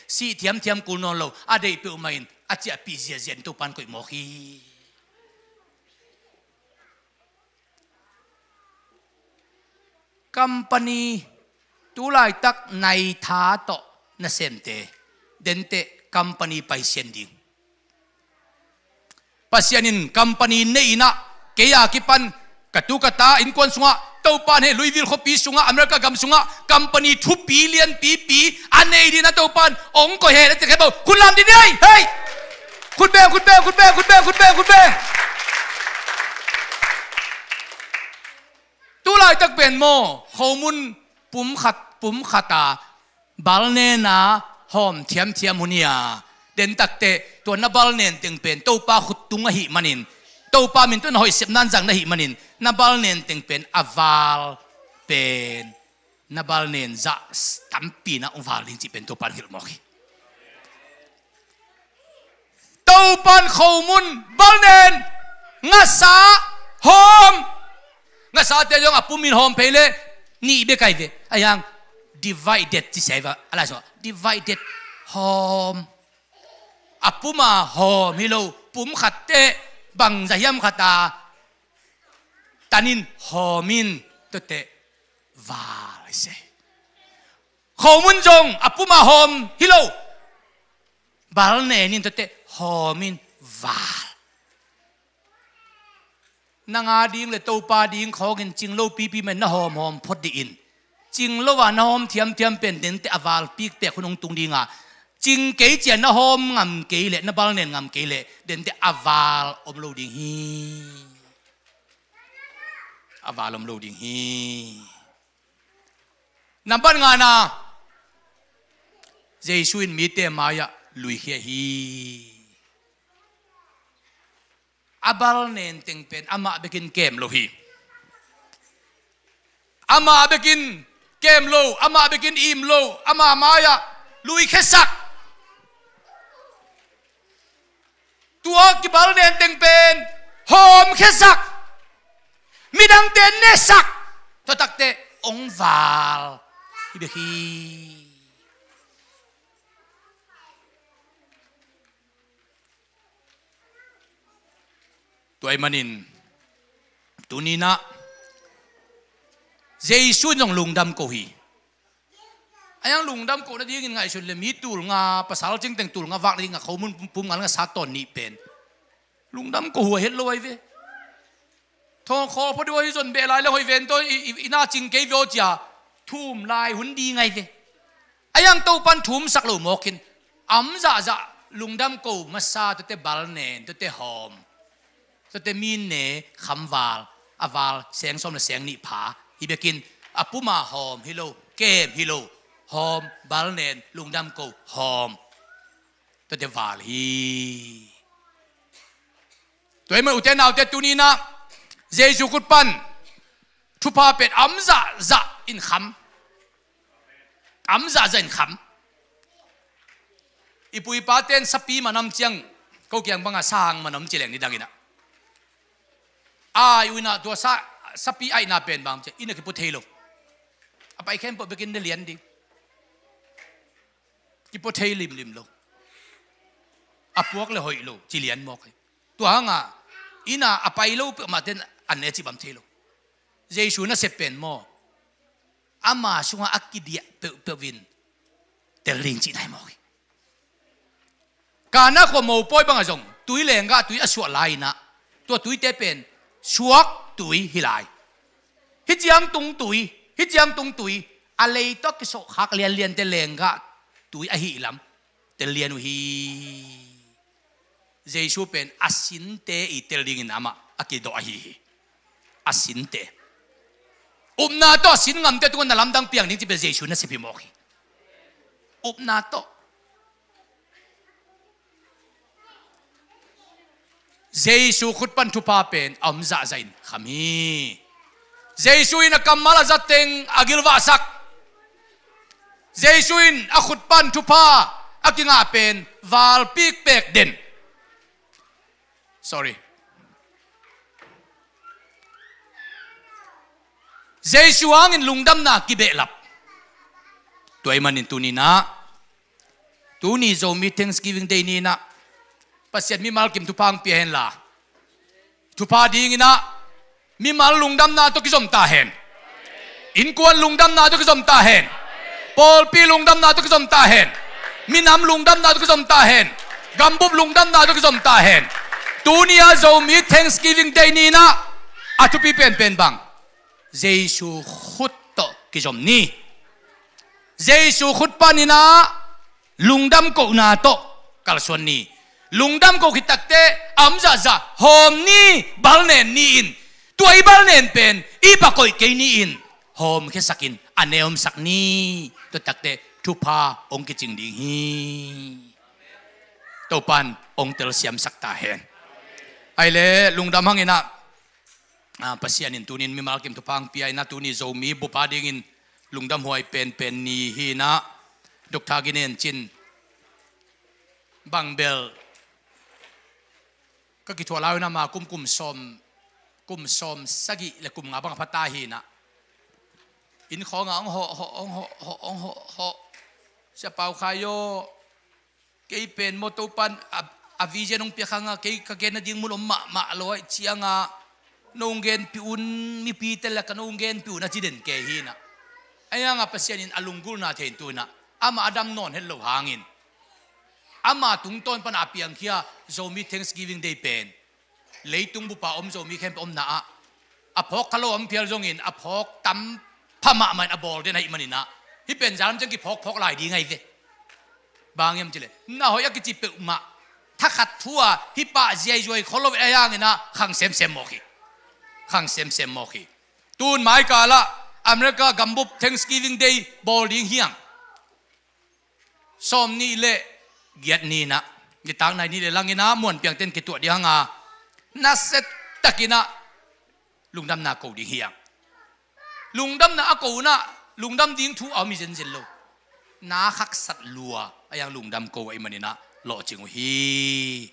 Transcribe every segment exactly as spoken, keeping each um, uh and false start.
sih thiamthiam kul nawn lo, a deih peuhmah in a ciahpih ziahziah in Topa in koih mawk hi. Company, tu laitak naitha tawh nasemte, denteh company paisian ding. Pasian in company nei in ah, kei a kipan ka tu ka ta innkuan sungah Topa in hih Louisville khuapi sungah, America gam sungah company thupi lianpipi a nei ding a Topa in hong koih hen a ci khempeuh khut lam ding ni ei. Hei! Khut beng, khut beng, khut beng, khut beng, khut beng, khut beng. Tu laitak pen maw, khomun pumkhat, pumkhat a bal nen a hawm thiamthiam hun hi a, dentakte tua na bal nen teng pen Topa khut tung ahih manin, Topa min tawh na hoih sepna in zang na hih manin, na bal nen teng pen a val pen na bal nen zah tampi in ah hong val ding cih pen Topa in hilh mawk hi. Topa in khomun bal nen ngasa hawm. Ngasate zong a pum in hawm phei leh nih bek ahi ve. A hiang divided ci sia hi va, a lai sungah divided, hawm. A pum a hawm hi lo, pumkhat teh bangzah hiam khat a tan in hawm in, tuateh val hi sia hi. Khomun zong a pum a hawm hi lo, bal nen in, tuateh hawm in, val. Nang a ding le Topa ding khawngin cing lo pipi mah in na hawmhawm phot dih in. Cing lo a na hawm thiamthiam pen denteh a val pikpek hun hong tung ding a, cing kei ci a na hawm ngam kei leh, na bal nen ngam kei leh, denteh a val om lo ding hi. A val om lo ding hi. Nambat ngana, Jesu in mite mai-ah luikhia hi. A bal nen teng pen amah bekin kem lo hi. Amah bekin kem lo, amah bekin im lo, amah mai-ah luikhiasak. Tua kibal nen teng pen hawmkhiasak, midangte nesak, tua takteh hong val hi bek hi. Tua ahih manin tuni-in ah Jesu in zong lungdam ko hi. A hiang lungdam ko nadingin ngaihsun le mi tul nga, pasal cingteng tul nga vak nading a khomun pum nga le ngasa tawn nih pen lungdam ko hua het lo ahi ve. Thong khawl phot ding uh hi, zon beh lai le hoih ven tawh i, i, i na cing kei ve aw ci a thum lai hun ding ahi ve. A hiang Topa in thumsak lo mawk in, a om zahzah lungdam ko masa, tuate bal nen, tuate hawm, tuate mi ne kham val, a val seng sawm le seng nih pha hi bekin, a pum a hawm hi lo, kem hi lo, hawm, bal nen, lungdam ko, hawm, tuate val hi. Tua ahih manin ute naute, tuni-in ah Jesu khut pan thupha pen a om zahzah in kham. A om zahzah in kham. I pu i pate'n sapi man a om ciang, ko kiang bang a sa hang man a om ci leng ni dang in ah, ai uh in ah tua sa, sapi aihna pen bang ci a inn ah kipua thei lo. A pai khempeuh bekin ne lian ding. Kipua thei limlim lo. A puak le hoih lo ci lian mawk hi. Tua hang a inn ah a pai lo peuhmah te'n an ne cih bang thei lo. Jesu nasep pen maw, ama sungah a kidiah peuhpeuh in tel ding cihna hi mawk hi. Kana khua mopawi bang ah zong tui lenggah tui a suah lai-in ah, tua tuite pen suak tui hi lai. Hih ciang tung tui, hih ciang tung tui, a lei tawh kisawhkhak lianliante lenggah tui ahih lam tel lian uh hi. Jesu pen a sinte i tel dingin amah a kidawh ahi hi. A sinte. Upna tawh a sin ngamte tungah na lamdang piang ding cih pen Jesu nasep hi mawk hi. Upna tawh. Jesu khut pan thupha pen a om zahzah in kham hi. Jesu in a kammal a zat teng a gilvahsak. Jesu in a khut pan thupha a kingah pen valpik pek den. Sorry. Jesu hangin lungdamna kibehlap. Tua ahih manin tuni-in ah Tuni Zomi Thanksgiving Day ni-in ah Pasian mimal kim thupha hong pia henla, thupha dingin ah mimal lungdamna tawh kizom ta hen. Innkuan lungdamna tawh kizom ta hen. Pawlpi lungdamna tawh kizom ta hen. Minam lungdamna tawh kizom ta hen. Gambup lungdamna tawh kizom ta hen. Tuni-a Zomi Thanksgiving Day ni-in ah a thupi penpen bang, Jesu khut tawh kizom ni. Jesu khut panin ah lungdam kohna tawh kalsuan ni. Lungdam koh khit takteh a om zahzah hawm ni, balnen ni-in, tua i balnen pen i pa koih kei ni-in hawmkhiasakin a neumsak ni. Tua takteh thupha hong kicing ding hi. Topan hong telsiamsak ta hen. Ahih leh lungdam hangin ah, ah, Pasian in tuni-in mimal kim thupha hong pia in ah, tuni Zomi bup a dingin lungdam huai penpen ni hi-in ah, Doctor Ginen Cin bang bel ka kithuah lai-un ah, ama kum, kum sawm, kum sawm sagih le kum nga bang a pha ta hi-in ah, inn khawngah hong hawh, hawh, hong hawh, hawh, hong hawh, hawh. Sia Pau Khai aw, kei pen maw Topan a, a vision hong piak hangah kei ka gen nading mun om mahmah lo ahih ciangah nong genpih un, mipite lakah nong genpih un, a ci den kei hi-in ah. Ahi hangah Pasian in a lunggulhna thei in tu-in ah amah a dam nawn het loh hangin ama tungtawn pan a piangkhia Zomi Thanksgiving Day pen leitung bup a om Zomi khempeuh omna ah a phawk kha lo a om phial zongin a phawk tam pha mahmah in a bawl den ahih manin ah, hih pen zan lam ciang kiphawkphawk lai ding ahi ve. Bang hiam cih leh na hoih a kici peuhmah thakhat thu-a hih pah ziaizuai khol lo ve, ahi hangin ah khang semsem mawk hi. Khang semsem mawk hi. Tun mai kal ah America gambup Thanksgiving Day bawl ding hi hang. Sawm nih le giat ni-in ah, nitak nai nih le lang in ah muanpiangte in kituah ding hang a, nasia takin ah lungdamna ko ding hi hang. Lungdamna a ko-in ah lungdam ding thu a om hi zenzen lo. Na haksat lua, ahi hang lungdam ko ahih manin ah lawhcing uh hi.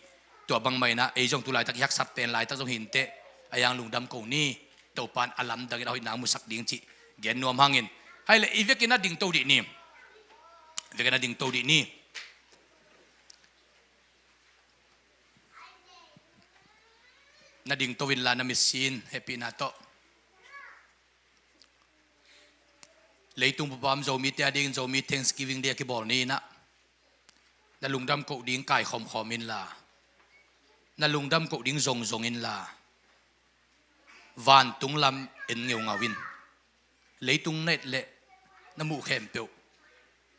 Tua bangmah in ah ei zong tu laitak i haksat pen laitak zong hi inteh, ahi hang lungdam ko ni. Topan a lamdangin a hoihna musak ding cih gen nuam hangin, ahih leh i vekin ah dingto dih ni. I vekin ah dingto dih ni. Na dingto inla, na mitsi in hehpihna tawh. Leitung bup a om Zomite a dingin Zomi Thanksgiving Day a kibawl ni-in ah na lungdam koh ding kaikhawmkhawm inla, na lungdam koh ding zongzong inla, vantung lam en ngeungau in. Leitung na et leh na muh khempeuh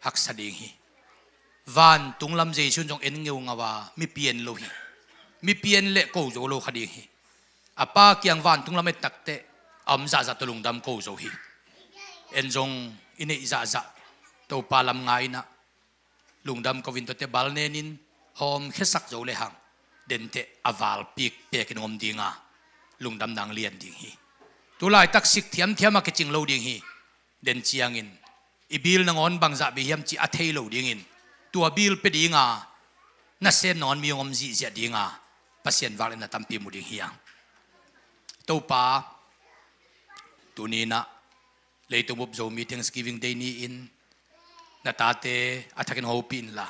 haksa ding hi. Vantung lam Jesu in zong en ngeungau a, mi pian lo hi. Mi pian leh ko zo lo kha ding hi. A Pa kiang vantung lam et takteh a om zahzah tawh lungdam ko zo hi. En zong i neih zahzah Topa lam ngai in ah lungdam ko in, tuate balnen in hawmkhiasak zo lehang denteh a valpik pekin hong om ding a, lungdam nang lian ding hi. Tu laitak sik thiamthiam a kicing lo ding hi. Den ciangin i bil nangawn bangzah bei hiam cih a thei lo dingin, tua bil pia ding a nasem nangawn mi hong om zihziah ding a, Pasian vangliatna tampi mu ding hi hang. Topa, tuni in ah leitung bup Zomi Thanksgiving Day ni-in na tate a thakin hong hopih inla,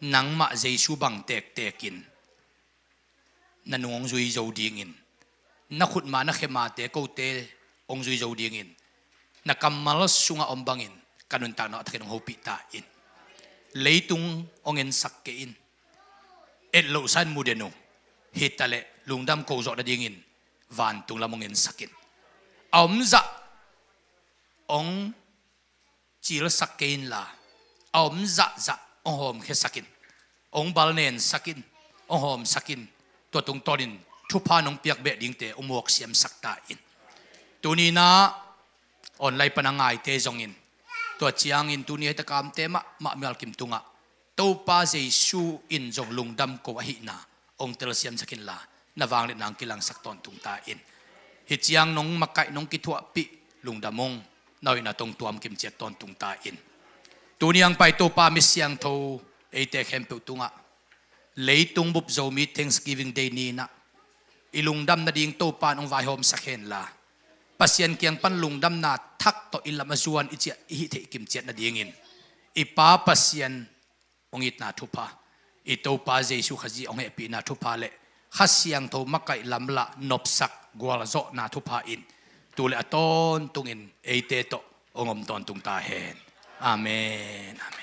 nangmah Jesu bang tektekin na nung hong zui zo dingin, na khutma na khemate kote hong zui zo dingin, na kammal sungah om bangin ka nuntakna a thakin hong hopih ta in. Leitung hong ensak kei in. Etlohsa in mu den uh. Hitaleh lungdam ko zawh nadingin vantung lam hong ensak in. A om zah hong cilsak kei inla, a om zahzah hong hawmkhiasak in, hong balnensak in, hong hawmsak in. Tua tungtawnin thupha nong piak beh dingte hong muak siamsak ta in. Tuni in ah online pan a ngaite zongin, tua ciangin tuni hih tak a omte mahmah mimal kim tungah Topa Jesu in zong lungdam ko ahihna hong telsiamsak inla, na vangliatna hong kilangsak tawntung ta in. Hih ciang nong makaih, nong kithuahpih lungdam ung, na hoihna tawh hong tuam kimciat tawntung ta in. Tuni hong pai Topa, mi siangtho eite khempeuh tungah leitung bup Zomi Thanksgiving Day ni in ah i lungdam nading Topa in hong vaihawmsak henla, Pasian kiang pan lungdamna thak tawh i lam a zuan i ciah i hih theih kimciat nadingin i Pa Pasian hong itna thupha, i Topa Jesu Khazih hong hehpihna thupha le Kha Siangtho makaih lamlah nopsak gualzawhna thupha in tu le a tawntungin eite tawh hong om tawntung ta hen. Amen. Amen.